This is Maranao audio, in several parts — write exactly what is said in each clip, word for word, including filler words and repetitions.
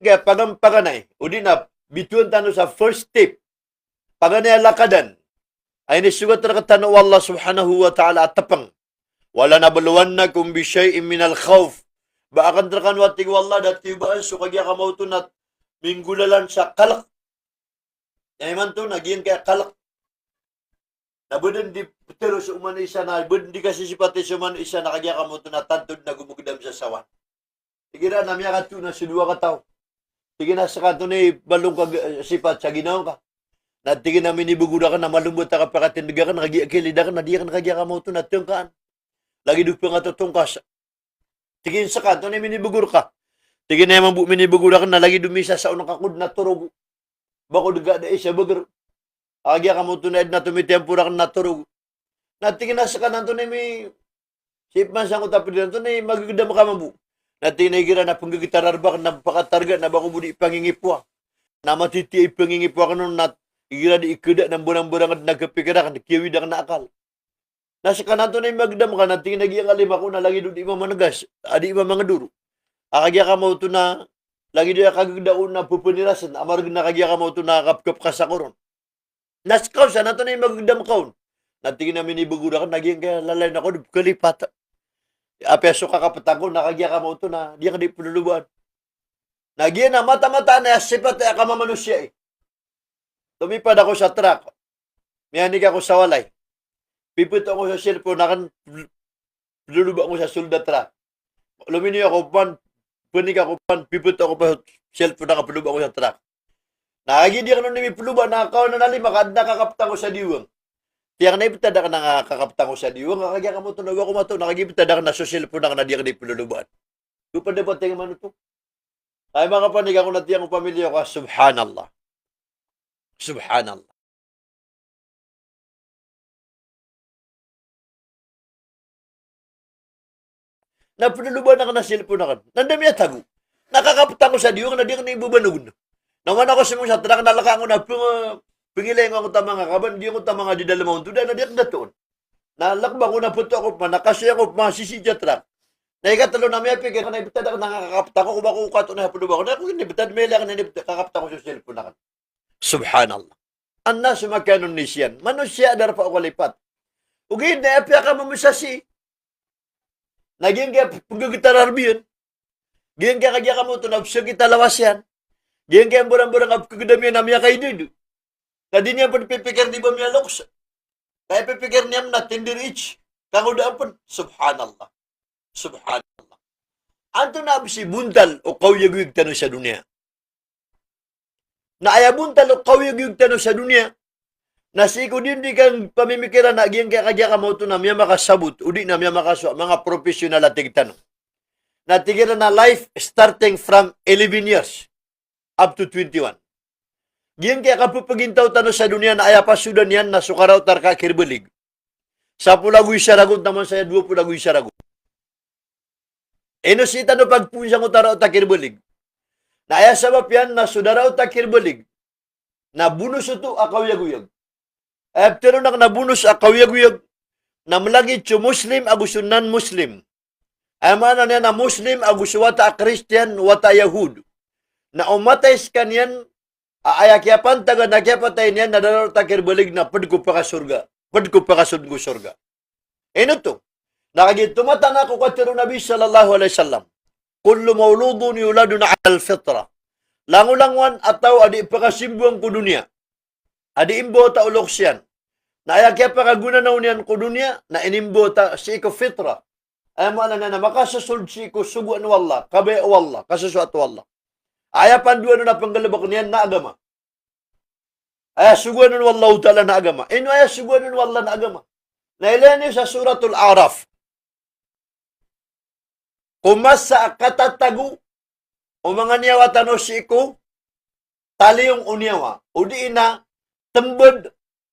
Kaya pagan-, paganay, odi na bitowan tano sa first step. Paganay a lakadan a inisogat rktano o Allah subhanahu wa ta'ala a tpng. "Walanabluwannakum bishay'in minal khawf." Ba akn rkano, a tig o Allah, da tiyobaan so kagiya kamaoto na minggolalan sa kalk. Aya imanto na giyangkaya kalk na ba dn di ptharoon so oman i isa, na ba dn di kasisipati so oman i isa, na kagiya kamaoto na tanto dn a gomgdam sa sawan. Igira na miyakatona so dowa kataw. Tig iyan a ska antonaa i balong ka, eh, sipat sa ginawa ngka. Na tig iyan a minibagor akn na malombot a kapakatindg akn, kagiya kilid akn na di akn kagiya kamaoto na tngkaan. Lagid o pangatotongkas. Tig iyan ska antonaa i minibagor ka. Tig iyan a aya mambo minibagor akn na lagid o misasaon ka ko dn a torog. Ba ko dn ka da isa bagr. Kagiya kamaoto na aya dn a tomitiyampo rakn na torog. Na tig iyan a ska antonaa i mi-, sii pman sangkoto a pd iran, antonaa i magdam ka mambo. Na tig iyan a igira na pnggtarar ba akn na pakatarga na ba ko bo di pangingipowa. Na matiti i pangingipowa akn on na igira di ikda na mbarangbarang dn a kapikir akn, kiyawid akn a akal. Na ska antonaa i magdam ka, na tig iyan a giyangkai a lima ko na lagid o di mamanggas, a di mamangdoro. A kagiya kamaoto na lagid o aya kagagda ko na ppanirasn, a margn a kagiya kamaoto na kapkapkasa ko ron. Na ska on sa antonaa i magdam ka on. Na tig iyan a minibagor akn na giyangkaya lalayon ako dn pkhalipat. Apiya so kakaptan ko na kagiya kamaoto na di akn di plolobaan. Na giya na mataan-mataan a sipat a kamamanosiya i. Tomipad ako sa trak. Miyanik ako sa walay. Pipto ako sa cellphone akn, ploloba ako sa sold a trak. Lominiyo ako pman, panik ako pman, pipto ako pman sa cellphone akn, ploloba ako sa trak. Na kagiya di akn on di miploba na kawan a lima ka adn a kakaptan ko sa diwang. Tig iyan a iptad akn a kakaptan ko sa diwang, a kagiya kamaoto na ba ko mato, na kagiya iptad akn a so cellphone akn na di akn di plolobaan. Go pd a ba tig iyan a manoto. Ay, makapanik ako na tig iyan ko pamilya ko, subhanallah. Subhanallah. Na plolobaan akn a cellphone akn. Na anda miyatago? Na kakaptan ko sa diwang na di akn ibabanog. Na oman ako somong sa trak na laka ako na png-, pngilay ako angkoto a manga kaban, di angkoto a manga di dalm a ontoda na di akn datoon. Na lakba ako na pto ako pman, na kasoy ako pman sisii sa trak. Na ikatlo na miyapikir akn a iptad akn a kakaptan ko, ko ba ko kato na ploloba ako, na ako iniptad, mailay akn a iniptad, kakaptan ko so cellphone akn. Subhanallah. An-nasu makanun nisyan. Manosiya a darpa o kalipat. Ogaid na aya piyakamomosa sii na giyangkaya pnggtarar iyan. Giyangkaya kagiya kamaoto na psakit a lawas iyan. Giyangkaya mbarangbarang a pkhagdam iyan a miyakaidid. Na di niyan pd pipikir di ba miyaloks. Kaya pipikir niyan na tindir ich. Kangodaan pn. Subhanallah. Subhanallah. Antonaa bs i bontal o kaoyagoyag tano sa doniya? Na aya bontal o kaoyagoyag tano sa doniya na sii ko di niyan pamimikiran a giyangkaya kagiya kamaoto na miyamakasabot, odi na miyamakasowa, manga professional a tig tano. Na tig iran a life starting from eleven years up to twenty-one. Giyangkaya kapphagintaw tano sa doniya na aya pasodan iyan na so karaot a rka a kirbalig. Sapolo ago isa ragon taman saya dowa polo ago isa ragon. Ino sii tano pagpoon sangkoto a raot a kirbalig? Na aya sabap iyan na so da raot a kirbalig na bonus oto a kaoyagoyag. Aya ptharoon akn a bonus a kaoyagoyag na mlagid so Muslim ago so non-Muslim. Aya maana niyan na Muslim ago so wata a Kristiyan, wata a Yahud. Na o matay skaniyan a aya kiyapantagan a kiyapatay niyan na da raot a kirbalig na pd ko pakasorga. Pd ko pakasold ko sorga. Ino oto? Na kagiya tomatana ko katharo o Nabi sallallahu alaihi wasallam, "Kullu mauludun yuladu alal fitra." Langolangowan a taw a di pakasimboan ko doniya a di imbawata o loks iyan. Na aya kiyapakagonanaw niyan ko doniya na inimbawata sii ko fitra. Aya maana niyan na makasosold sii ko sogoan o Allah, kabaya o Allah, kasosoat o Allah. Aya pandoan on a pnggalbk niyan na agama. Aya sogoan on o Allahu Ta'ala na agama. Ino aya sogoan on o Allah na agama? Na ilaya niyo sa Suratul A'raf. Ko masa a katatago o manga niyawa tano sii ko taliyong o niyawa, odi na tmbd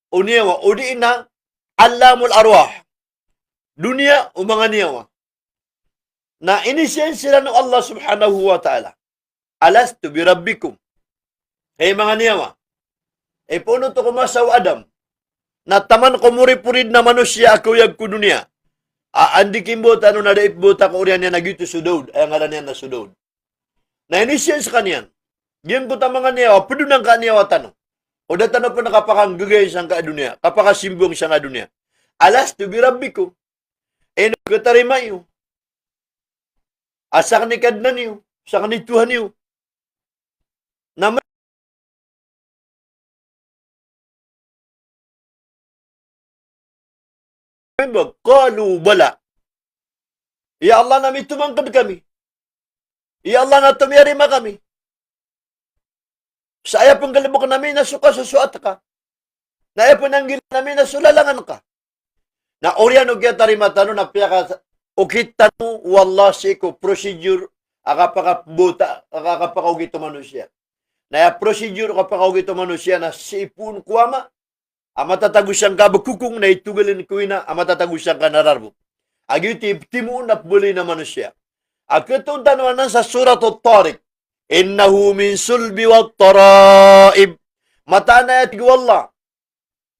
o niyawa, odi na alamul arwah. Doniya o manga niyawa. Na inisiyan siran o Allah subhanahu wa ta'ala, "Alastu bi rabbikum?" Hay manga niyawa, ipoon oto ko masa o Adam na taman ko moriporid na manosiya a kaoyag ko doniya a anda i kimbawata on na da i pmbawata ko oriyan iyan a giyoto so Daud, aya ngaran iyan na so Daud. Na inisiyan skaniyan, Giyangkoto a manga niyawa, pd on angkai a niyawa tano. O da tano pn kapakanggagayn sangkai a doniya, kapakasimbang sangkai a doniya. Alastu birabbikum? Ino katarima iyo a sakn i Kadnan iyo, sakn i Tohan iyo? Na ma-, qalu bala. Ya Allah, na mitomangkd kami. Ya Allah, na tomiyarima kami. Sa aya pnggalbkn ami na so kasosoat ka. Na aya pnanggilaan ami na so lalangan ka. Na oriyan o kiyatarima tano na piyakaokit tano o Allah sii ko procedure a kapakabota, a kapakaogit o manosiya. Na aya procedure o kapakaogit o manosiya na sii poon ko ama a matatago sangkai a bkokong, na itogalin ko ina a matatago sangkai a rarbo. A giyoto i ptimoon a pmbaloy a manosiya. A khatoon tano anan sa Surat At-Tariq. Innahu min sulbi wat taraib. Mataan a tig o Allah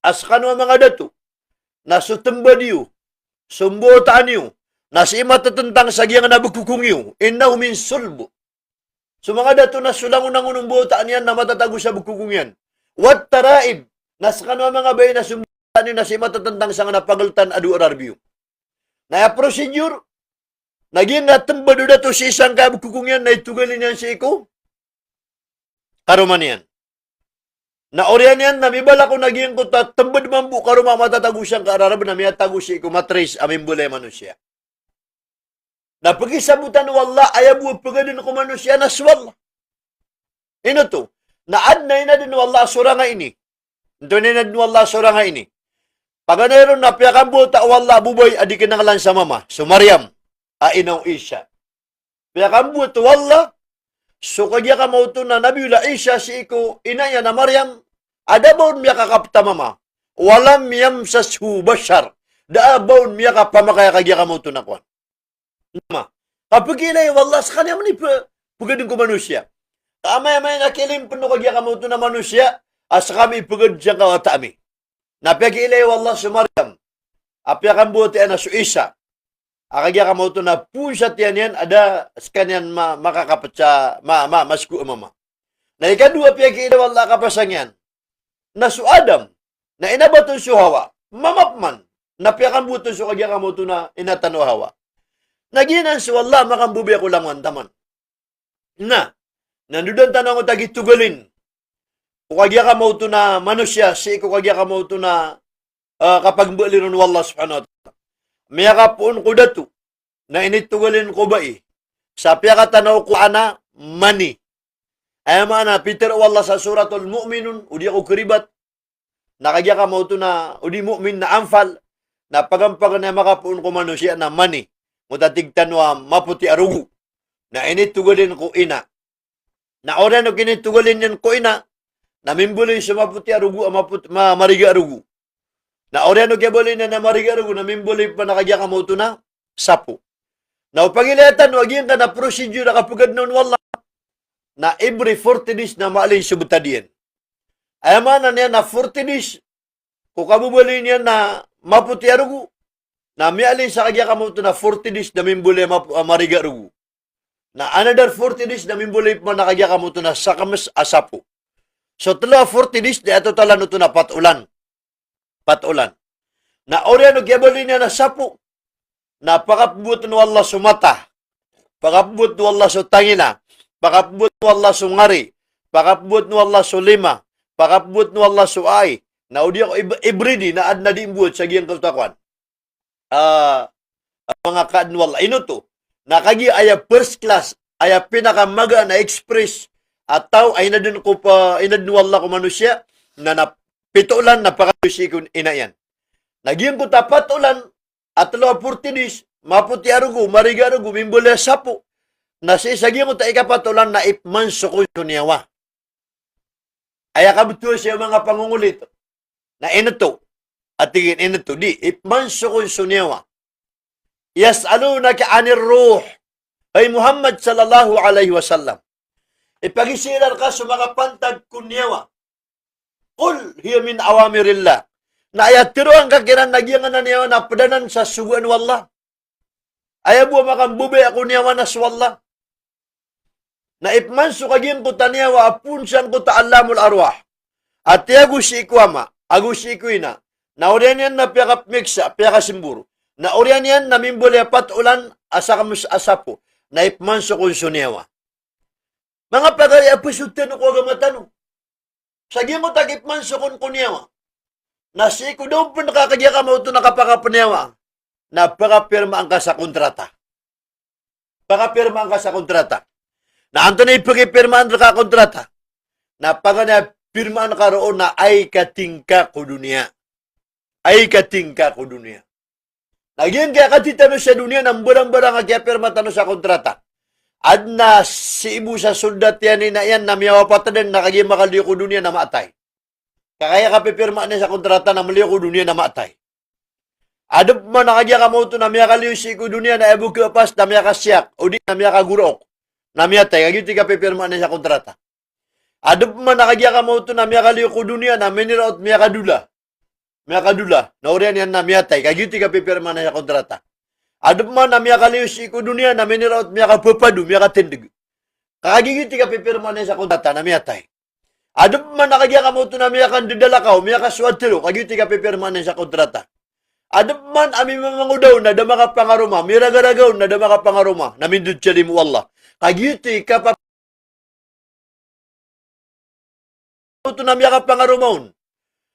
a skano a manga dato na so tmbad iyo, so mbotaan iyo, na sii matatntang sa giyangkana a bkokong iyo. Innahu min sulb. So manga dato na so langon-langon o mbotaan iyan na matatago sa bkokong iyan. Wat taraib, na skano a manga bai na so mbotaan iyo na sii matatntang sangkana a pagltan a dowa a rarbo iyo. Na aya procedure, na giyangkana a tmbad o dato sii sangkai a bkokong iyan na itogalin iyan sii ko karoma niyan. Na oriyan iyan na mibalak on a giyangkoto a tmbad mambo karoma a matatago sangkai a rarbo na miyatago sii ko matris a mimbaloy a manosiya. Na pkisabotan o Allah, aya bo a pgadn ko manosiya na so Allah. Ino oto? Na adn a inadn o Allah a sorang a ini. Antonaa i inadn o Allah a sorang a ini? Paganay ron na piyakambowata o Allah a babay a di kinanglan sa mama, so Maryam a ina o Isa. Piyakambowat o Allah so kagiya kamaoto na Nabiyullah Isa sii ko ina iyan a Maryam, a da ba on miyakakapt a mama. Walam yamsashu bashar. Da a ba on miyakapamakay a kagiya kamaoto na kowan. Na ma, kapakiilay o Allah skaniyan man i pe-, pegadn ko manosiya. Ka amay-amay na kiilay pn o kagiya kamaoto na manosiya a skami pegadn sangkawata ami. Na piyakiilay o Allah so Maryam a piyakambowat iyan a so Isa a kagiya kamaoto na poon sa tiyan iyan a da skaniyan ma-, makakapetsa ma-, ma-, masko a mama. Na ikadowa, piyakiilay o Allah a kapasang iyan na so Adam na inabat on so Hawa, mama pman, na piyakambowat on so kagiya kamaoto na ina tano a Hawa. Na giyanan so Allah a makambobaya ko langowan taman. Na, na ndodan tano angkoto a gii togalin ko kagiya kamaoto na manosiya sii ko kagiya kamaoto na, ah, kapagmbali ron o Allah subhanahu wa ta'ala. Miyakapoon ko dato na initogalin ko bai sa piyakatanaw ko ana mani. Aya maana, pitharo o Allah sa Suratul Mu'minun, o di ako karibat, na kagiya kamaoto na, o di Mu'min na Anfal, na pagampagan a makapoon ko manosiya na mani. Angkoto a tig tano a mapoti a rogo. Na initogalin ko ina. Na oriyan o kinitogalin iyan ko ina, na mimbaloy so mapoti a rogo a mapot-, ma-, mariga a rogo. Na oriyan o kiyabaloy niyan a mariga a rogo, na mimbaloy pman a kagiya kamaoto na sapo. Na o pagilaya tano a giyangkanan a procedure a kapegadn on o Allah na every forty days na maalin so btad iyan. Aya maana niyan na forty days ko kababaloy niyan a mapoti a rogo, na miyaalin sa kagiya kamaoto na forty days na mimbaloy a map-, a mariga a rogo. Na another forty days na mimbaloy pman a kagiya kamaoto na sakmes a sapo. So telo a forty days, da aya totalan oto na pat olan. Pat olan. Na oriyan o kiyabaloy niyan a sapo, na pakapmbowat o Allah so mata, pakapmbowat o Allah so tangila, pakapmbowat o Allah so ngari, pakapmbowat o Allah so lima, pakapmbowat o Allah so ai. Na o di ako ib-, ibridi na adn a di mbowat sa giyangkoto a kowan. Ah, ah, manga kaadn o Allah. Ino oto? Na kagiya aya first class, aya pinakamagaan a express a taw a inadn ko pa, inadn o Allah ko manosiya, na, na pito olan na pakadn sii ko ina iyan. Na giyangkoto a pat olan a telo a forty days, mapoti a rogo, mariga a rogo, mimbaloy a sapo. Na sii sa giyangkoto a ikapat olan na ipmansok on so niyawa. Aya kabtowan sii o manga pangongolit na ino oto. A tig iyan ino oto, di, ipmansok on so niyawa. Yas'alunaka 'anir ruh. Hay Muhammad sallallahu alaihi wasallam, ipagiza iran rka so makapantag ko niyawa. Qul hiya min awamirillah. Na aya tharoa ngka kiran na giyangkanan a niyawa na pd anan sa sogoan o Allah. Aya bo a makambobaya ko niyawa na so Allah. Na ipman so kagiyangkoto a niyawa a poon sangkoto a alamul arwah. A tiyago sii ko ama, ago sii ko ina. Na oriyan iyan na piyakapmiksa, piyakasimbor. Na oriyan iyan na mimbaloy a pat olan a saka mos a sapo. Na ipman so kon so niyawa. Manga pagari a pesoten ko agama tano. Sa giyangkoto a kipman so kon ko niyawa. Na sii ko da on pen ka kagiya ka maoto na kapakapniyawa. Na pakapirmaan ka sa kontrata. Pakapirmaan ka sa kontrata. Na antonaa i pakipirmaan reka a kontrata? Na paganay a pirmaan ka roo na ay katingka ko doniya. Ay katingka ko doniya. Na giyangkaya katitano sa doniya na mbarangbarang a kiyapirma tano sa kontrata. Aden a sii bo sa soldat iyan, ina iyan na miyawapat den na kagiya makaliyo ko doniya na maatay. Ka kagiya kapipirmaan iyan sa kontrata na maliyo ko doniya na maatay. Aden man a kagiya ka maoto na miyakaliyo sii ko doniya na aya bo kepas na miyakasiyak, odi na miyakagoraok, na miyatay, kagiya ti kapipirmaan iyan sa kontrata. Aden man a kagiya ka maoto na miyakaliyo ko doniya na miniraot miyakadola. Miyakadola. Na oriyan iyan na miyatay. Kagiya ti kapipirmaan iyan sa kontrata. Aden man a miyakaliyo sii ko doniya na miniraot miyakapapado, miyakatindeg. Kagiya ti kapipirmaan iyan sa kontrata na miyatay. Aden man a kagiya ka maoto na miyakandedalakaw, miyakasowa telo. Kagiya ti kapipirmaan iyan sa kontrata. Aden man a mimamangoda on na da makapangaroma, miragaragaw na da makapangaroma, na mindod sa limo o Allah. Kagiya ti kapa- oto na miyakapangaroma on.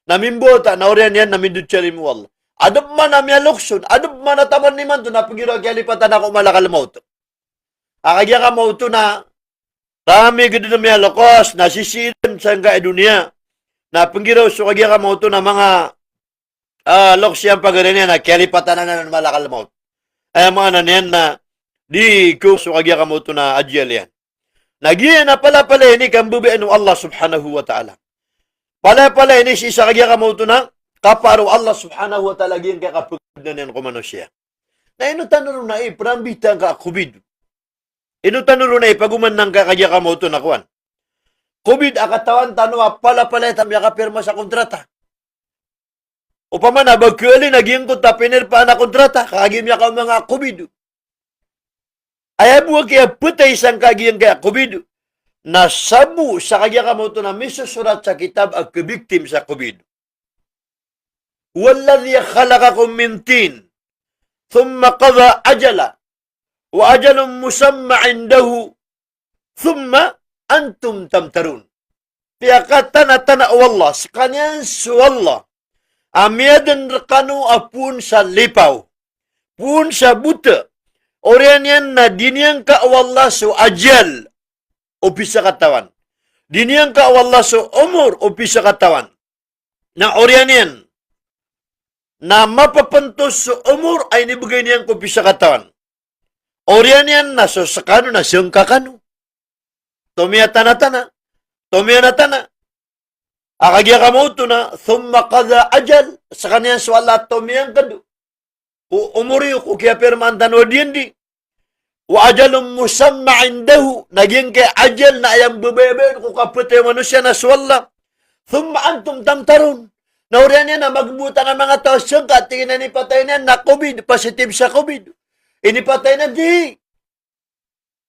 Na mimbota, na oriyan iyan na mindod sa limo o Allah. Aden man a miyalokson, aden man a taman imanto na pegiraw kiyalipatan ako malakal maot. A kagiya ka maoto na rami geden a miyalokos, na sisii den sangkai a doniya. Na pegiraw so kagiya ka maoto na manga ah, loks iyan pagari niyan na kiyalipatan anan o malakal maot. Aya maana niyan na di ko so kagiya ka maoto na ajal iyan. Na giya na palapalaya ini kambabayaan o Allah subhanahu wa ta'ala. Palapalaya ini sii sa kagiya ka maoto na kapaar o Allah subhanahu wa ta'ala giyangkaya kapegedna niyan ko manosiya. Na ino tano ron na i perambitan ka a kobid. Ino tano ron na i pagoman angkaya kagiya ka maoto na kowan. Kobid a katawan tano a palapalaya tano miyakapirma sa kontrata. Opama na ba keli na giyangkoto a pinirpaan a kontrata, kagiya miyakaoma nga a kobid. Aya bo a kiyapetay sangkai a giyangkaya kobid. Na sabo sa kagiya ka maoto na misosorat sa kitab a kebiktim sa kobid. Huwa alladhi khalaqakum min tin, thumma qada ajala, wa ajalun musamma indahu, thumma antum tamtarun. Piyakatanatana o Allah, sekaniyan so Allah a miyaden rekano a poon sa lipaw, poon sa bota. Oriyan iyan na diniyangka o Allah so ajal o pisakatawan. Diniyangka o Allah so omor o pisakatawan. Na oriyan iyan na mapapentos so omor a inibegay niyan ko pisakatawan. Oriyan iyan na so sekano na sengka kano. Tomiyatanatana, tomiyanatana. A kagiya ka maoto na, thumma qada ajal, sekaniyan so Allah a tomiyangked ko omor iyo ko kiyapirmaan tano a diyandi. Wa ajalun musamma indahu, na giyangkaya ajal na aya mbabayabayan ko kapetay o manosiya na so Allah. Thumma antum tamtarun. Na oriyan iyan na magbotan a manga taw a sengka, tig iyan a inipatay niyan na kobid, positive sa kobid. Inipatay niyan, di.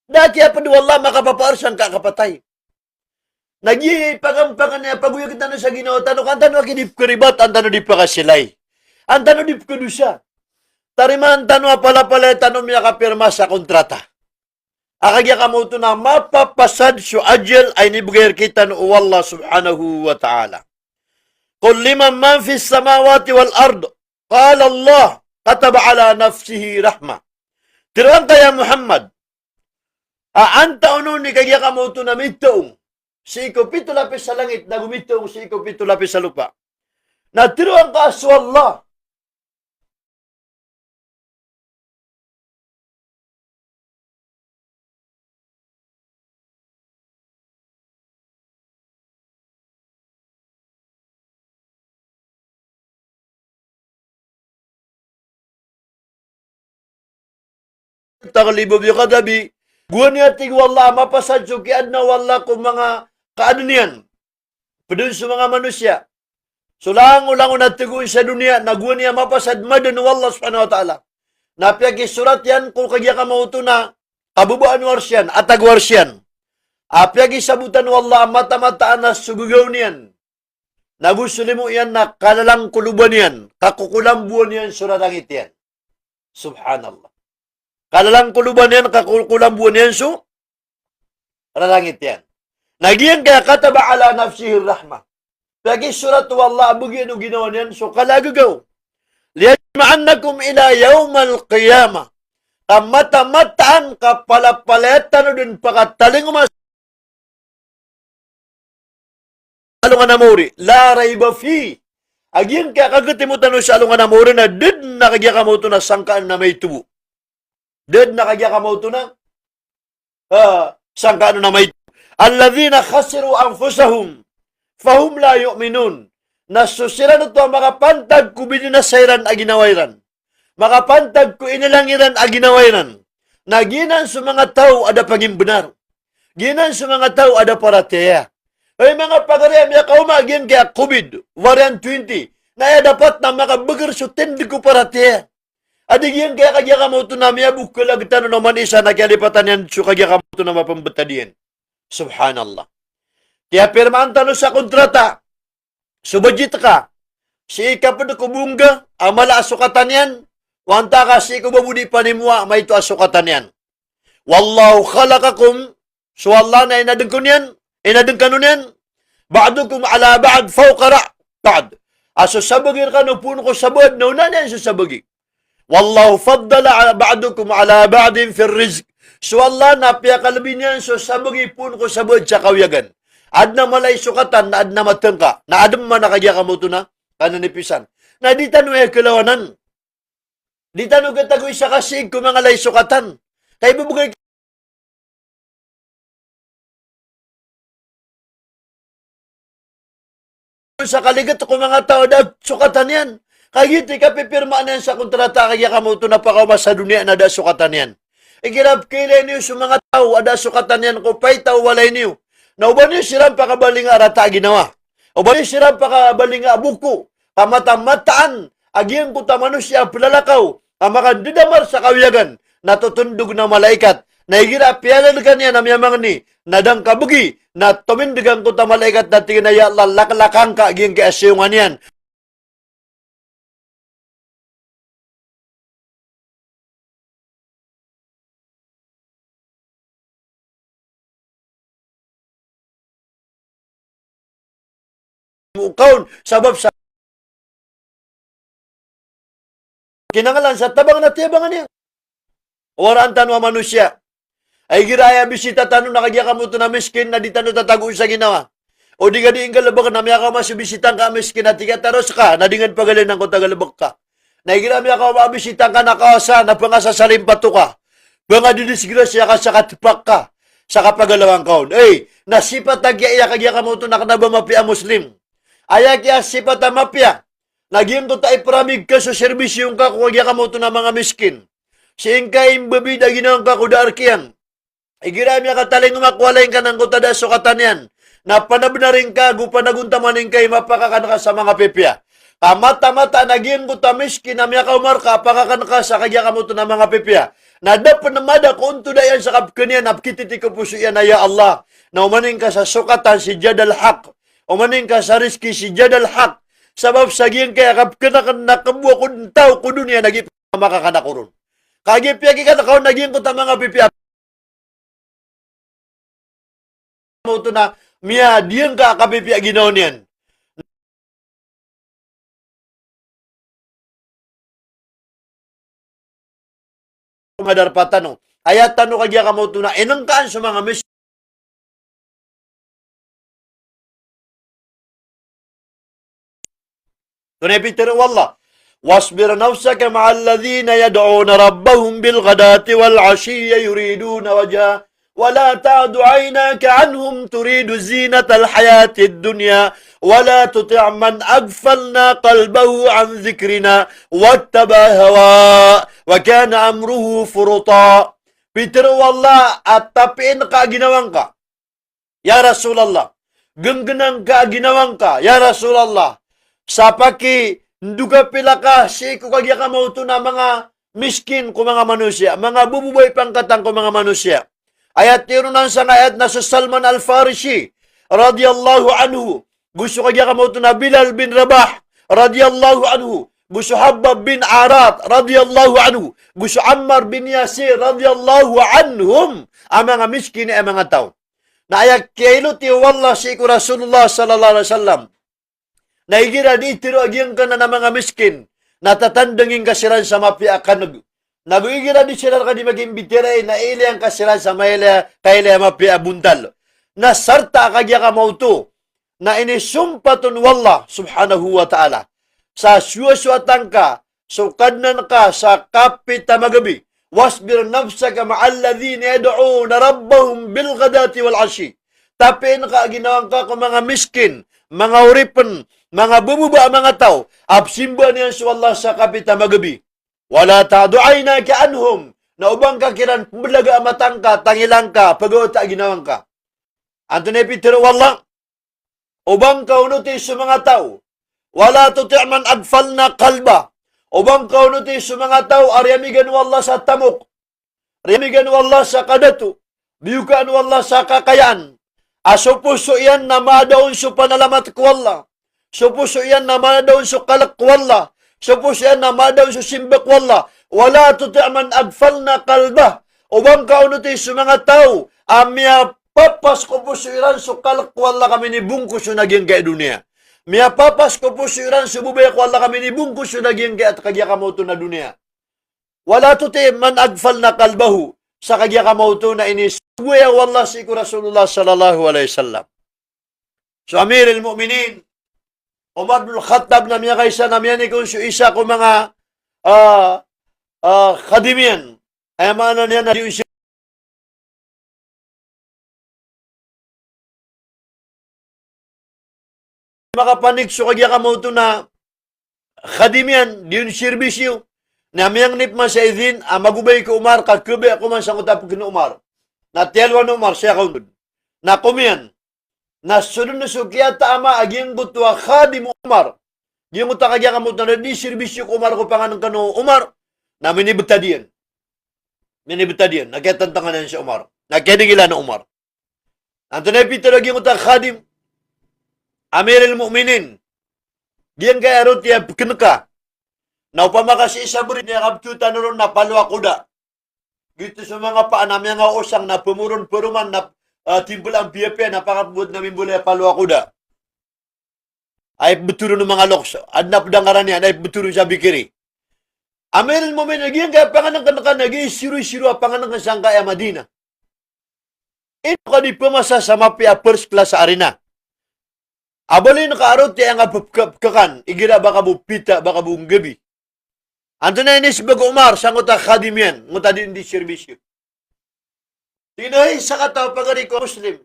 Da kiyaped o Allah a makapapaar sangka a kapatay. Na giya i pagampangan iyan a pagoyag tano sa ginawa tano, ka an tano a kinipekeribatan tano di pakasilay. An tano di pekedosa. Tarimaan tano a palapalaya tano miyakapirma sa kontrata. A kagiya ka maoto na mapapasad so ajal a inibegay rekitano o Allah subhanahu wa ta'ala. Qul liman ma fis samawati wal ard. Qala Allah, kataba ala nafsihi rahmah. Teroangka ya Muhammad, a antaa on i kagiya ka maoto na mitaong sii ko pito lapis sa langit, nago mitaong sii ko pito lapis sa lopa. Na teroangka a so Allah. Taghlibu bi ghadabi. Gowani a tig o Allah a mapasad so kiyaadna o Allah ko manga kaaden iyan. Ped on so manga manosiya. So langolangon a tegoon sa doniya, na gowani a mapasad maden o Allah subhanahu wa ta'ala. Na piyakisorat iyan ko kagiya ka maoto na kababaan o Arsh iyan, atag o Arsh iyan. a piyakisabotan o Allah a mata-mataan a so gagaw niyan, nago so limo iyan na kalalangkoloban iyan, kakokolamboan iyan so rarangit iyan. Subhanallah. Kalalangkoloban iyan, kakokolamboan iyan so rarangit iyan. Na giyangkaya kataba ala nafsihi rahmah. Piyakisorat o Allah a bgan o ginawa niyan so kala a gagaw. Liyajma'annakum ila yawmil qiyamah. Ka mata-mataan ka palapalaya tano dn pakatalingoma sa alongan a maori. La rayba fih. A giyangkaya kagatimo tano sa alongan a maori na da dn a kagiya kamaoto na sangkaan a maito bo. Da dn a kagiya kamaoto na, ah, sangkaan a maito. Alladhina khasiru anfusahum fahum la yu'minun. Na so siran oto a makapantag ko binasa iran a ginawa iran, makapantag ko inalang iran a ginawa iran, na giyanan so manga taw a da pagimbnar. Giyanan so manga taw a da paratiyaya. Hay manga pagari a miyakaoma a giyangkaya covid, variant twenty, na aya dapat na makabagr so tindg ko paratiyaya. A di giyangkaya kagiya kamaoto na miyabokal a gtano na oman i isa na kiyalipatan iyan so kagiya kamaoto na mapmbtad iyan. Subhanallah. Kiyapirmaan tano sa kontrata, so budget ka, sii ka pd ko bongga a mala a sokatan iyan, o antaa ka sii ko ba bo di panimowa a maito a sokatan iyan. Wallahu khalaqakum, so Allah na inadn ko niyan, inadn kano niyan, ba'dukum ala ba'd fawqa ra-, ba'd. A so sabagi rkano poon ko sabaad na onaan iyan so sabagi. Wallahu faddala ba'dakum ala ba'din fir rizq. So Allah na piyakalbi niyan so sabagi poon ko sabaad sa kawiyagan. Adn a mala i sokatan, na adn a matngka, na adn man a kagiya kamaoto na kananipisan. Na di tano aya kalawanan. Di tano katagoy sa kasiig ko manga la i sokatan. Ka ibebegay sa kaliget ko manga taw a da sokatan iyan. Kagiya i kapipirmaan iyan sa kontrata, kagiya kamaoto na pakaoma sa doniya na da sokatan iyan. Igira pkailay niyo so manga taw a da sokatan iyan ko paita o walay niyo, na oba niyo siran pakabalinga a rata a ginawa, oba niyo siran pakabalinga a boko, ka mata-mataan a giyangkoto a manosiya a plalakaw a makandadamar sa kawiyagan, na totondog na malaikat. Na igira piyalalakan iyan a miyamangni, na da ngka begi, na tomindg angkoto a malaikat na tig iyan a, "Ya Allah, laklakan ka giyangkai a siyongan iyan." Mo kaon, sabap sa kinanglan sa tabang na tiyabangan iyan. Waraan tano a manosiya a igira aya bisita tano na kagiya kamaoto na miskin na di tano tatago sa ginawa. O di ka di nggalbk na miyakaoma so bisita ngka a miskin a tig a taros ka, na di ngka pagalayn angkoto a galbk ka. Na igira miyakaoma a bisita ngka na kawasa, na pangasasalimpat ka, pangadidisgrasya ka sa katpak ka sa kapagalawan ka on. Ey, na sipat a giya aya kagiya kamaoto na kna ba mapiya a Muslim. Aya kiya sipat a mapiya na giyangkoto a iparamig ka so serbisyo ngka ko kagiya kamaoto na manga miskin. Sii ngka imbabid a ginawa ngka ko da a rk iyan. Igira miyakatalingoma ko walay ngka na angkoto a da sokatan iyan, na panabnari ngka ago panagontamani ngka i mapakakan ka sa manga pipiya. Ka mata-mataan a giyangkoto a miskin a miyakaoma rka a pakakan ka sa kagiya kamaoto na manga pipiya, na da pn mada ko ontod iyan sa kapkn iyan a pkititi ko poso iyan a, "Ya Allah, na omaning ka sa sokatan si Jadal Haq. Omaning ka sa rizki si Jadal Haq. Sabap sa giyangkai a kapkn akn na kbo akn taw ko doniya na giya pn makakan ako ron." Kagiya piyakikan ka on a giyangkoto a manga pipiya kamaoto na miyadiyangka a kapipiya a ginawa niyan. Madarpa tano. Aya tano kagiya kamaoto na inengkaan so manga mis- Tonaa i pitharo o Allah: "Wasbir nafsaka ma'al ladhina yad'una rabbahum bil ghadati wal 'ashiyyi yuriduna wajhah, wa la ta'du 'aynaka 'anhum turidu zinatal hayatid dunya, wa la tuti' man aghfalna qalbahu 'an dhikrina wattaba'a hawah, wa kana amruhu furuta." Pitharo o Allah a tapiin ka a ginawa ngka, ya Rasulullah. Genggenang ka a ginawa ngka, ya Rasulullah, sa pakindokapiya ka sii ko kagiya kamaoto na manga miskin ko manga manosiya, manga bebebay pangkatan ko manga manosiya. Aya tironan sangkai ayat na so Salman Al-Farisi, radiyallahu anhu, go so kagiya ka maoto na Bilal bin Rabah, radiyallahu anhu, go so Habbab bin Arat, radiyallahu anhu, go so Ammar bin Yasir, radiyallahu anhum, a manga miskin a manga taw. Na aya kiyailoti o Allah sii ko Rasulullah sallallahu alaihi wasallam, na igira di tero a giyangkanan a manga miskin, na tatandangin ka siran sa mapiya a kaneg. Na go igira di siran ka di magimbitiyarai, na ilaya ngka siran sa mailaya, kailaya mapiya a bontal. Na sarta a kagiya ka maoto na inisompat on o Allah subhanahu wa ta'ala sa sowasowatan ka so Kadnan ka sa kapit a magabi. "Wasbir nafsaka ma'al ladhina yad'una rabbahum bil ghadati wal 'ashiyyi." Tapiin ka a ginawa ngka ko manga miskin, manga oripen, manga bebeba a manga taw a pesimbaan iyan so Allah sa kapit a magabi. "Wala ta'du 'aynaka 'anhum." Na oba ngka kiran pembelaga a mata ngka, tangila ngka, pegawata a ginawa ngka. Antonaa i pitero o Allah? Oba ngka onoti so manga taw. "Wala tuti' man aghfalna qalbah." Oba ngka onoti so manga taw a riyamigan o Allah sa tamok, riyamigan o Allah sa kadato, biyokaan o Allah sa kakayaan, a so poso iyan na maada on so panalamat ko Allah, so poso iyan na maada on so kalek ko Allah, so poso iyan na maada on so simba ko Allah. "Wala tuti' man aghfalna qalbah." Oba ngka onoti so manga taw a miya papas ko poso iran so kalek ko Allah ka minibongkos on a giyangkai a doniya. Miyapapas ko poso iran so babaya ko Allah ka minibongkos on a giyangkai a, kagiya ka maoto na doniya. "Wala tuti' man aghfalna qalbahu." Sa kagiya ka maoto na inisowaya o Allah sii ko Rasulullah sallallahu alaihi wasallam. So Amirul Mu'minin Umar bin Khattab na miyakaisa na miyanik on so isa ko manga, ah, ah, khadim iyan. Aya maana niyan na di on siya makapanik so kagiya ka maoto na khadim iyan, di on sirbisyo. Na miyangni pman sa idin a magobay ko Umar, ka khabaya ko man sangkoto a peken o Umar. Na tiyalowan o Umar, siya ka on. Na komiyan. Na so den so kiyataa ma a giyangkoto a khadim o Umar, giyangkoto a kagiya ka maoto na di sirbisyo ko Umar ko pangenengken o Umar, na minibetad iyan. Minibetad iyan. Na kiyatantangan iyan si Umar. Na kiyadigilan o Umar. Antonaa i pitero a giyangkoto a khadim? "Amirul Mu'minin, giyangkai a roti a peken ka, na opama ka sii sa beri niyan kabetotan ron na palo a koda." Giyoto so manga paan a miyangaosang na pemoron peroman na, ah, timpelaan piyapiya na pakapembowat na mimbolay a palo a koda. Ay betoron o manga loks, aden a ped a ngaran iyan, ay betoron sa bikiri. Amirul Mu'minin, giyangkai a pangenengken ka na giya i siroisiro a pangenengken sangkai a Madina. Ino ka di pemasa sa mapiya a first class a arena? Abaloy ngka a roti a aya ngka pepke-, pekakan, igira ba ka bo pita, ba ka bo nggabi. Antonaa i inisembag o Umar sangkoto a khadim iyan, angkoto a di, di sirbisyo? Tig iyan a, "Hay sakataw a pagari ko a Muslim,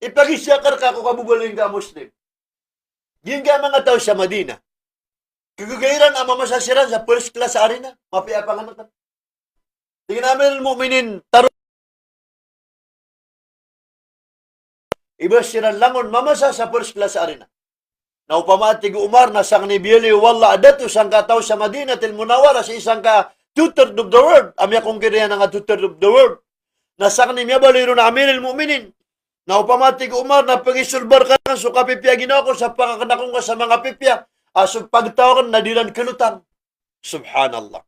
ipagiza ka reka ko kababaloy ngka a Muslim. Giyangkai a manga taw sa Madina, kegegay iran a mamasa siran sa first class a arena, mapiya a pangenengken." Tig iyan a, "Amirul Mu'minin, taro i ba siran langon mamasa sa first class a arena." Na opama, tig o Umar, na sangni biyaloy o Allah a dato sangkai a taw sa Madinatul Munawwarah, sii sangkai a two-third of the world a miyakongkir iyan angkai a two-third of the world, na sangni miyabaloy ron a Amirul Mu'minin, na opama, tig o Umar, na pagisolbar ka aken so kapipiya a ginawa ko sa pakaken ako ngka sa manga pipiya, a so pagtaw aken na di iran kelotan. Subhanallah.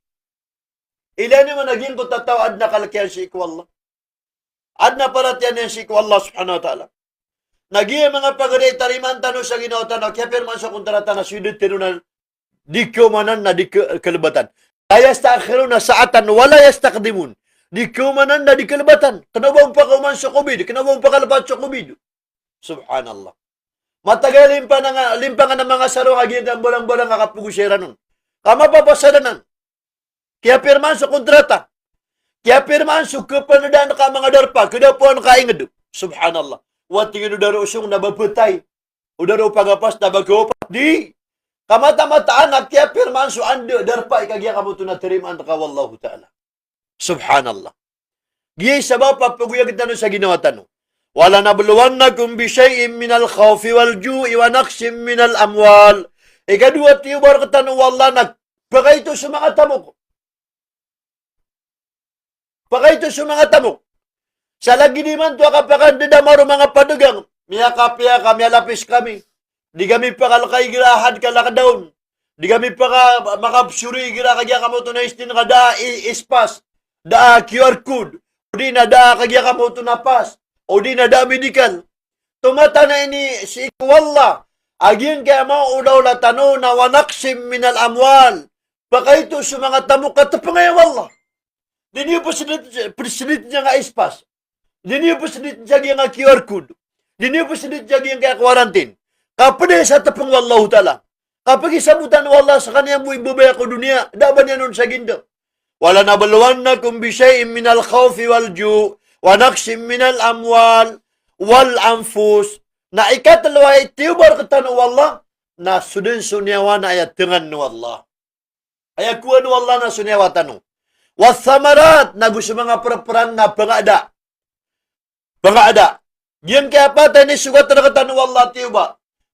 Ilaya niyo man a giyangkoto a taw a aden a kalek iyan sii ko Allah, aden a paratiyaya niyan sii ko Allah subhanahu wa ta'ala. Na giya manga pagari a tarimaan tano sa ginawa tano, kiyapirmaan so kontrata na so idaten on na di keomanan na di ke-, kelebatan. "La yasta'khiruna sa'atan wa la yastaqdimun." Di keomanan na di kelebatan. Kena o ba on pakaoman so kobid, kena o ba on pakalebatan so kobid. Subhanallah. Mataga limpangan a, limpangan a manga sarong a giyangkai a mbalang-balang a kapegosay iran on ka mapapasad anan. Kiyapirmaan so kontrata. Kiyapirmaan so kepenedaan ka a manga darpa, kedapoan ka a inged. Subhanallah. Wa tig iyan o daro o song na ba petay, o daro o pagapas na ba kewapat. Di. Kamata-mataan a kiyapirmaan so anda darpa i kagiya ka maoto na tarimaan ka o Allahu Ta'ala. Subhanallah. Giya i sabap a pegoyagen tano sa ginawa tano. "Walanabluwannakum bishay'in minal khawfi wal ju'i wa naqsin minal amwal." Ikadowa, tiyoba rektano o Allah na pakaito so manga tamok. Pakaito so manga tamok. Sa lagid imanto a kapakandadama ron manga padagang, miyakapiya ka, miyalapis kami. Di kami pakalkay igira ahad ka lockdown. Di kami paka-, makapsori igira kagiya kamoto na istin ka da a i-, ispas, da a Q R code, o di na da a kagiya kamoto na pass, o di na da a medical. Tomatana ini sii ko Allah a giyangkaya maolaola tano na wa naqsim minal amwal. Pakaito so manga tamok a tepengay o Allah. Di niyo peselit, peselit niyan a ispas. Di niyo peselit sa giyangkaya Q R code. Di niyo peselit sa giyangkaya quarantine. Kaped sa tepeng o Allahu Ta'ala. Kapagisabotan o Allah sekaniyan bo i babaya ko doniya, da a ba niyan on saginda. Walanabluwannakum bishay'in minal khawfi wal ju', wa naqsim minal amwal wal anfus. Na ikatelo a itiyoba rektano o Allah, na so den so niyawa na aya tengan o Allah. Aya kowan o Allah na so niyawa tano. Wathamarat, nago so manga pereperan na pangada. Pangada. Giyangkaya pat a inisogat rektano o Allah a tiyoba.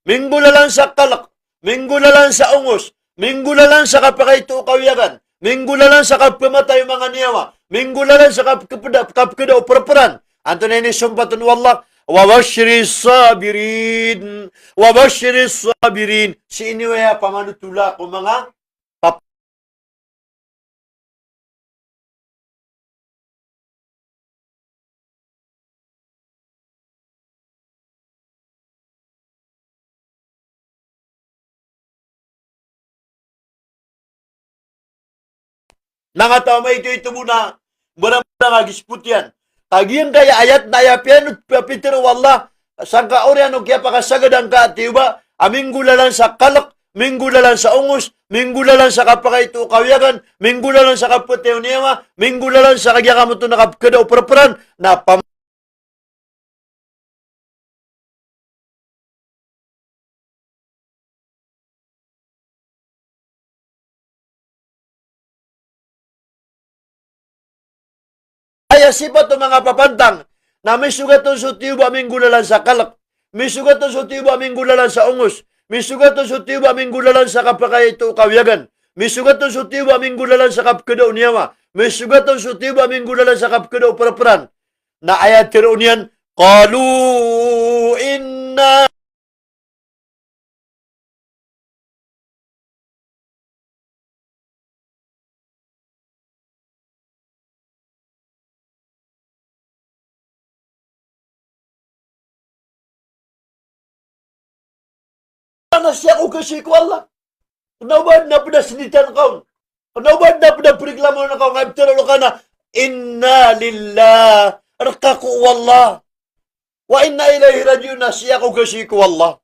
Minggolalan sa kalek, minggolalan sa ongos, minggolalan sa kapakaito o kawiyagan, minggolalan sa kapematay o manga niyawa, minggolalan sa kapekepeda, kapekeda o pereperan. Antonaa i inisompat on o Allah? Wa bashshiris sabirin. Wa bashshiris sabirin. Sii niyo aya pamanotola ko manga pap- Na nga taw a maito-ito bo na barang-barang a gispotiyan. Ka giyangkaya ayat na aya piyanot, pitharo o Allah, sangka oriyan o kiyapakasagada ngka a tiyoba, a minggolalan sa kalek, minggolalan sa ongos, minggolalan sa kapakaito o kawiyagan, minggolalan sa kapetay o niyawa, minggolalan sa kagiya kamoto na kapekeda o pereperan, na pam- Aya sipat o manga papantang, na misogat on so tiyoba a minggolalan sa kalek, misogat on so tiyoba a minggolalan sa ongos, misogat on so tiyoba a minggolalan sa kapakaito o kawiyagan, misogat on so tiyoba a minggolalan sa kapekeda o niyawa, misogat on so tiyoba a minggolalan sa kapekeda o pereperan. Na aya tharoon iyan, qalu inna Na sii ako kasi ko Allah. Kena o ba aden a ped a senitan ka on. Kena o ba aden a ped a pereklamo ka on. Nga iptharo rka na, inna lillah. Rka ko o Allah. Wa inna ilayhi raji'un, na sii ako kasi ko Allah.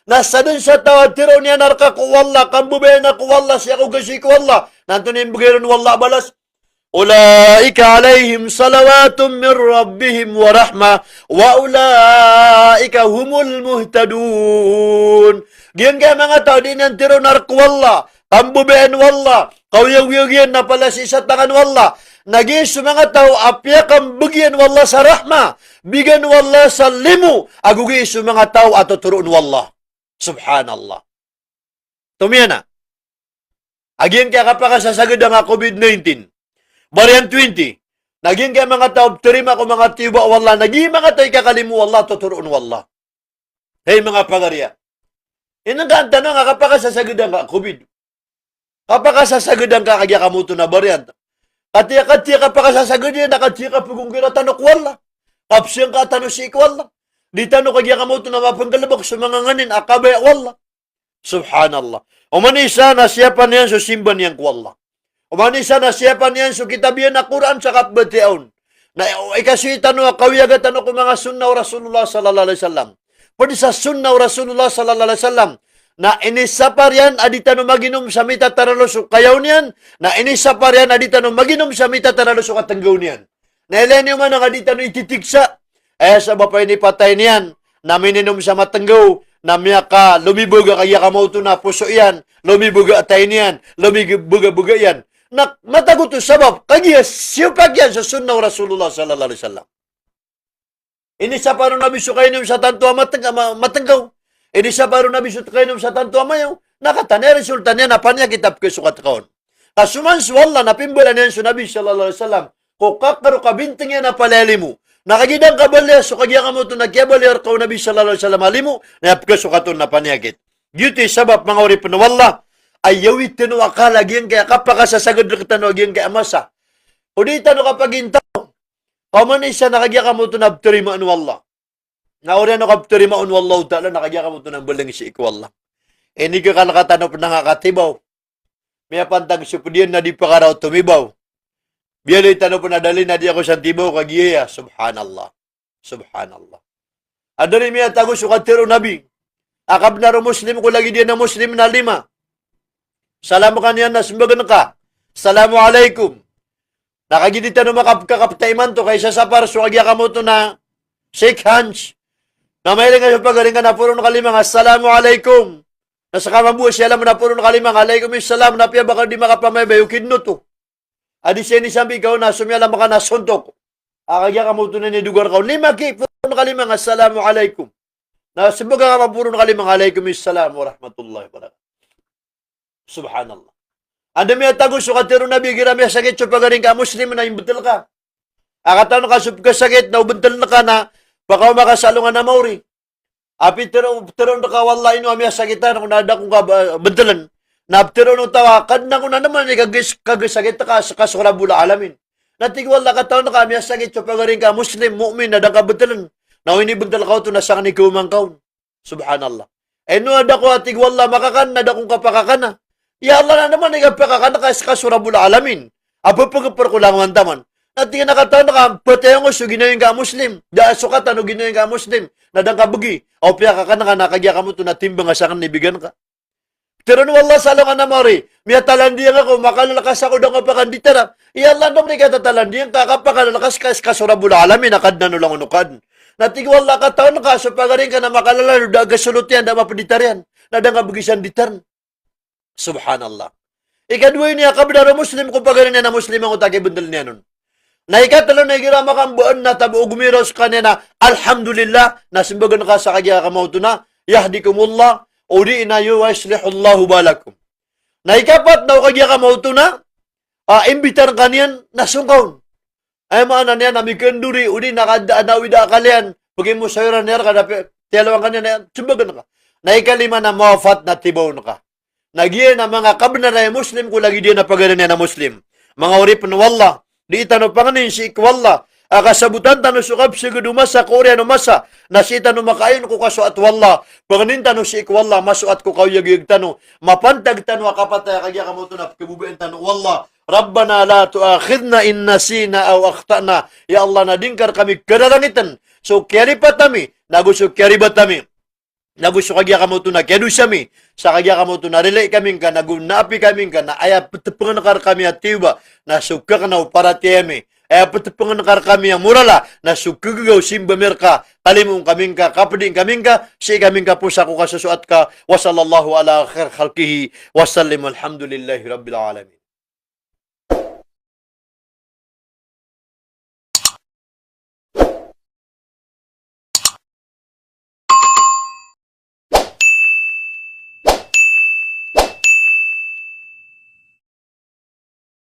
Na sadn sa taw a tharoon iyan a rka ko o Allah, kambabayaan ako o Allah, sii ako kasi ko Allah. Na antonaa i mbegay ron o Allah a balas? Ulaika alayhim salawatun min rabbihim wa rahmah, wa ulaika humul muhtadun. Giyangkaya manga taw a dii niyan tharoon a rka o Allah, kambabayaan o Allah, kaoyagoyag iyan na palaya sii sa tangan o Allah. Na giya so manga taw a piyakambegi iyan o Allah sa rahma, bigan o Allah sa limo, ago giya so manga taw a totoroon o Allah. Subhanallah. Tomiyan a, a giyangkaya kapakasasagad angka covid nineteen, variant twenty, na giyangkaya manga taw a ptharima ko manga tiyoba o Allah, na giya manga taw a ikakalimo o Allah, totoroon o Allah. Hay manga pagariya. Inengkaan tano angka kapakasasagad angka covid. Kapakasasagad angka kagiya kamoto na variant. Katiya, katiya kapakasasagad iyan na katiya kapegongkira tano ko Allah. Kapsiyangka tano sii ko Allah. Di tano kagiya kamoto na mapenggalebek so manga nganin a kabaya o Allah. Subhanallah. Oman i isa na siyapa niyan so simba niyan ko Allah. Oman i isa na siyapa niyan so kitab iyan a Qur'an sa kapbatiya on. Na ikasoy tano a kawiyaga tano ko manga sunnah o Rasulullah sallallahu alaihi wasallam. Ped sa sunnah o Rasulullah sallallahu alaihi wasallam na inisapar iyan a di tano maginom sa mitataralo so kayaw niyan, na inisapar iyan a di tano maginom sa mitataralo so katenggaw niyan. Na ilaya niyo man a di tano ititiksa. Aya sabap a inipatay niyan na mininom sa matenggaw, na miyaka, lomibega kagiya kamoto na poso iyan, lomibega atay niyan, lomibega, bega iyan. Na matago oto sabap kagiya siyopak iyan sa sunnah o Rasulullah sallallahu alaihi wasallam. Inisapar o Nabi so kainom sa tanto a mateng-, ma-, matenggaw. Inisapar o Nabi so kainom sa tanto a mayaw. Na katanaya resulta niyan na paniyakit a pekhasokat ka on. Ka so man so Allah na pimbala niyan so Nabi sallallahu alaihi wasallam ko kakaro kabinteng iyan a palaya limo. Na kagiya da ngka baliya so kagiya ka maoto na kiyabaliya rka o Nabi sallallahu alaihi wasallam a limo, na aya pkasokat on na paniyakit. Giyoto i sabap, manga oripen o Allah, a aya witn o akal a giyangkaya kapakasasagad rktano a giyangkaya masa. O di tano kapagintaw, ka oman i isa na kagiya ka maoto na ptarimaan o Allah. Na oriyan o kaptarimaan o Allahu Ta'ala na kagiya ka maoto na mbaling sii ko Allah. Ini kekal ka tano pn a nga katibaw. Miyapantag so pd iyan na di pakaraw tomibaw. Biyaloy tano pn a dalin a di ako san tibaw kagiya. Subhanallah. Subhanallah. A da ri miyatago so katharo o Nabi a kabnar o Muslim ko lagid iyan a Muslim na lima. Salam ka niyan na smbag ngka, "Assalamu alaikum." Na kagiya di tano makapkakapta imanto ka isasapar so kagiya ka maoto na shake hands. Na mailing ka so pagari ngka na poro ngka lima nga, "Assalamu alaikum." Na ska mambo a siyalam na poro ngka lima nga, "Alaikum salam." Na apiya ba ka di makapamaybay o kidnoto a di siya inisambi ka on na somiyalam ka na sontok. A kagiya ka maoto na inidogar ka on. Lima ki, poro ngka lima nga, "Assalamu alaikum." Na smbag ka mambo poro ngka lima nga, "Alaikum salam wa rahmatullahi wa barakatuh." Subhanallah. Anda miyatago so katharo o Nabi, igira miyasakit so pagari ngka a Muslim na imbtl ka. A katawan ka so pkhasakit na o bntl ngka na pakaoma ka sa alongan a maori. A pitharo, ptharoon ka, "Wallah, ino a miyasakitan ako na da ako ngka ba-, bntln." Na ptharoon o taw a, "Kadnan ko, na naman i kagis-, kagisakit ka a ska so Rabbul Alamin." Na tig o Allah, "Katawan ka a miyasakit so pagari ngka a Muslim, mu'min, na da ngka bntln. Na o inibntl ka oto na sangni kaoma ngka on." Subhanallah. Ino a da ako, a tig o Allah, makakan, na da ako ngka pakakana. Ya Allah, na naman i kapakakan ka a ska so Rabbul Alamin a pphagpr ko langowan taman. Na tig iyan a, "Katawan ka a ptharoon ko so ginawa ngka a Muslim. Da a sokatan o ginawa ngka a Muslim. Na da ngka bgi. Aw piyakakan ka na kagiya ka maoto na timbang a sangni bigan ka." Ptharoon o Allah sa alongan a maori, "Miyatalandiya ngka ako, makalalkas ako, da ngka pakanditaran." Ya Allah, na naman i katatalandiya ngka a kapakalalkas ka a ska so Rabbul Alamin a Kadnan o langon o Kadn. Na tig o Allah, "Katawan ka a so pagari ngka na makalalan o da a gasolot iyan, da a mapditar iyan. Na da ngka bgi san ditarn." Subhanallah. Ikadowa ini a kabnar o Muslim ko pagari niyan a Muslim angkoto a kibntln iyan on. Na ikatlo na igira makambaan na tabo o gomiraw skaniyan a, "Alhamdulillah," na smbag ngka sa kagiya ka maoto na, "Yahdikumullah," odi na, "Yuslihullahu balakum." Na ikapat na o kagiya ka maoto na, a, imbitar ka niyan na song ka on. Aya maana niyan na mikndori, odi na kada a nawi da a kaliyan, pagimosawira niyan rka na pe-, tiyalowan ka niyan, na smbag ngka. Na ikalima na mawafat na tibaw ngka. Na giya na manga kabnar a aya Muslim ko lagid iyan a pagari niyan a Muslim. Manga oripen o Allah, di tano pangnin sii ko Allah a kasabotan tano so kapsagad o masa ko oriyan o masa, na sii tano makaayon ko kasoat o Allah. Pangnin tano sii ko Allah a masoat ko kaoyagoyag tano, mapantag tano a kapatay a kagiya ka maoto na pkhababayaan tano o Allah. Rabbana la tu'akhidhna in nasina aw akhta'na. Ya Allah, na di ngka rkami kararangitn so kiyaripat ami, nago so kiyaribat ami, nago so kagiya ka maoto na kiyadosa mi, sa kagiya ka maoto na rilai kami ngka, nago naapi kami ngka, na aya ptpngan ka rkami a tiyoba, na so kakna o paratiyaya mi, aya ptpngan ka rkami a morala, na so kagaga o simba mi rka, kalimoon kami ngka, kapdi kami ngka, sii kami ngka posa ko kasosoat ka. Wa sallallahu ala khair khalqihi wa sallim, walhamdulillahi rabbil alamin.